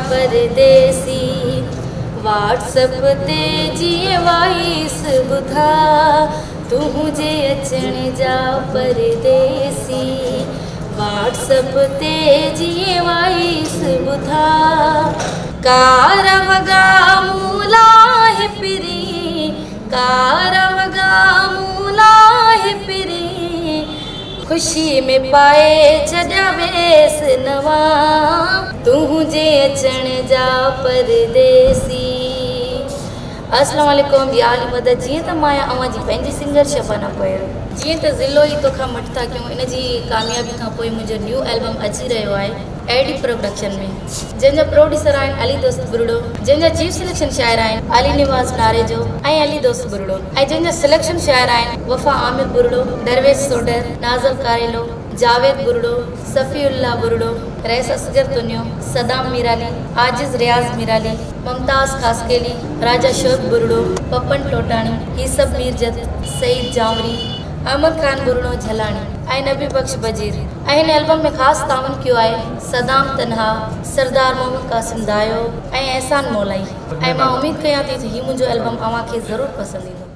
پرديسي، Whats up تي جيئن voice ٻڌا، تنهنجي اچڻ جا پرديسي، واٽس اپ تي جيئن وائس ٻڌا. ڪارا وڳا مون لاءِ پرين، ڪارا وڳا مون لاءِ پرين، خوشي ۾ پائي ڇڏيا ويس نوان، تنهنجي اچڻ جا پرديسي. السلام عليڪم يا علي مدد. جيئن ته مان آهيان اوهان جي پنهنجي سنگر شبانه ڪوهيڙو. جيئن ته ضلعو ئي توکان مٽ ٿا ڪيون، ان جي ڪاميابي کان پوء منهنجو نيو البم اچي رهيو آهي اي ڊي پروڊڪشن ۾، جنهن جا پروڊيوسر آهن علي دوست ٻرڙو، جنهن جا چيف سليڪشن شاعر آهن علي نواز ناريجو ۽ علي دوست ٻرڙو، ۽ جنهن جا سليڪشن شاعر آهن وفا عامر ٻرڙو، درويش سوڍر، نازل ڪاريلو، جاويد ٻرڙو، صفي الله ٻرڙو، رئيس اصغر تنيو، صدام ميرالي، عاجز رياض ميرالي، ممتاز خاصخيلي، راجا شعيب ٻرڙو، پپن ٽوٽاڻي، هي سڀ ميرجت، سعيد جانوري، احمد خان ٻرڙو جهلاڻي ۽ نبي بخش بجير. ۽ هن البم ۾ خاص تعاون ڪيو آهي صدام تنها، سردار محمد قاسم دايو ۽ احسان مولائي. ۽ مان اميد ڪيان ٿي ته هي منهنجو البم اوهان کي ضرور پسند ايندو.